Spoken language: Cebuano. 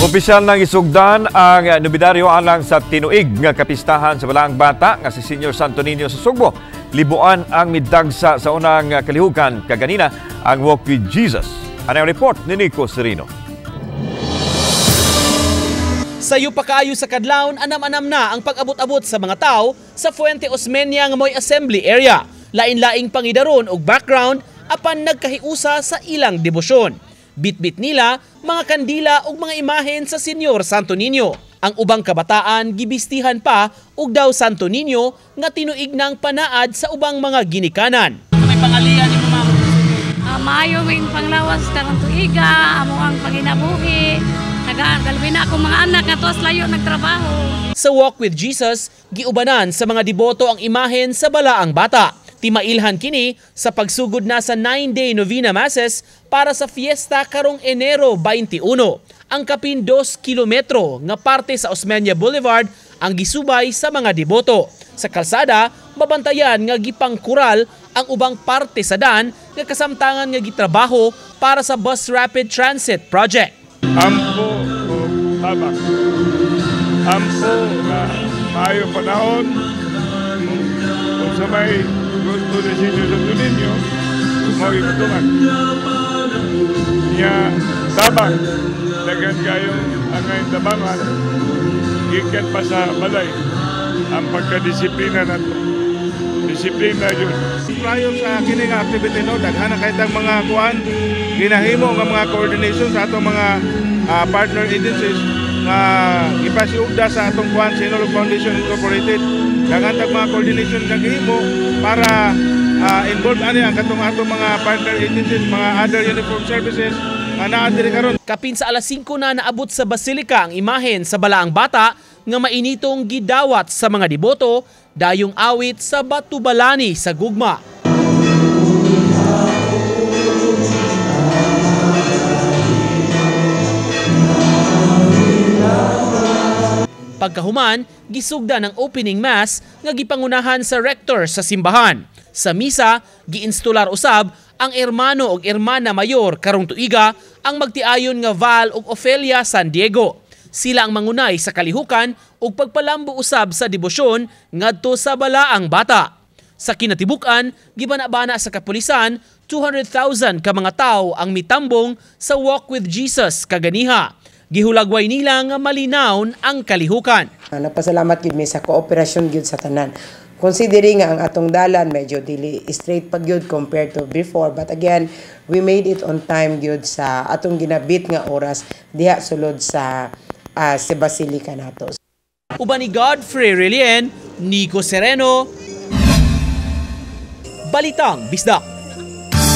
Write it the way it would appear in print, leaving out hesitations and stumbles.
Opisyal nang isugdan ang nobenaryo alang sa tinuig nga kapistahan sa Balaang Bata nga si Senior Santo Niño sa Sugbo. Libuan ang midagsa sa unang kalihukan kaganina ang Walk with Jesus. Ano ang report ni Nico Serino? Sayo pa kaayo sa kadlawon, anam-anam na ang pag-abot-abot sa mga tao sa Fuente Osmeña nga moy assembly area. Lain-laing pangidaron og background apan nagkahiusa sa ilang debosyon. Bitbit nila mga kandila ug mga imahen sa Senyor Santo Niño. Ang ubang kabataan gibistihan pa og daw Santo Niño nga tinuig ng panaad sa ubang mga ginikanan. May pangalian ni ma'am. Maayo ming panglawas karong tuiga, amo ang panginabuhi. Nagalbi na akong mga anak nga tuas layo nagtrabaho. Sa Walk with Jesus, giubanan sa mga deboto ang imahen sa Balaang Bata. Timailhan kini sa pagsugod na sa 9-day novena masses para sa fiesta karong Enero 21. Ang kapin 2 kilometro nga parte sa Osmeña Boulevard ang gisubay sa mga deboto. Sa kalsada, mabantayan nga gipangkural ang ubang parte sa dan nga kasamtangan nga gitrabaho para sa Bus Rapid Transit Project. Ampo o tabak. Ampo nga maayo panahon kung sa may gusto ni Senyor Santo Niño, mao ipatungan. Nya tabang, daghan kayong angay tabangan, gikan pa sa balay ang pagkadisiplina nato. Disiplina yun. Prior sa kini nga activity no, daghan na kay tang mga kuan ginahimo nga mga coordination sa atong mga partner agencies nga gipasiugda sa atong kuan Sinulog Foundation Incorporated. Daghan tag mga coordination nga gihimo para involved ani ang katong atong mga partner agencies, mga other uniform services nga naa diri karon. Kapin sa alas 5 na naabot sa basilika ang imahen sa Balaang Bata nga mainitong gidawat sa mga deboto dayong awit sa Batubalani sa gugma. Pagkahuman, gisugda ng opening mass nga gipangunahan sa rector sa simbahan. Sa misa, giinstular usab ang hermano og hermana mayor karong tuiga ang magtiayon nga Val ug Ofelia San Diego. Sila ang mangunay sa kalihukan ug pagpalambo usab sa debosyon ngadto sa Balaang Bata. Sa kinatibuk-an, gibana-bana sa kapulisan, 200,000 ka mga tawo ang mitambong sa Walk with Jesus kaganiha. Gihulagway nila nga malinawon ang kalihukan. Nagpasalamat gyud mi sa kooperasyon gyud sa tanan. Considering nga ang atong dalan medyo dili straight pa gyud compared to before, but again, we made it on time gyud sa atong ginabit nga oras diha sulod sa sa Basilica nato. Uban ni Godfrey Relien, Nico Sereno, Balitang Bisdak.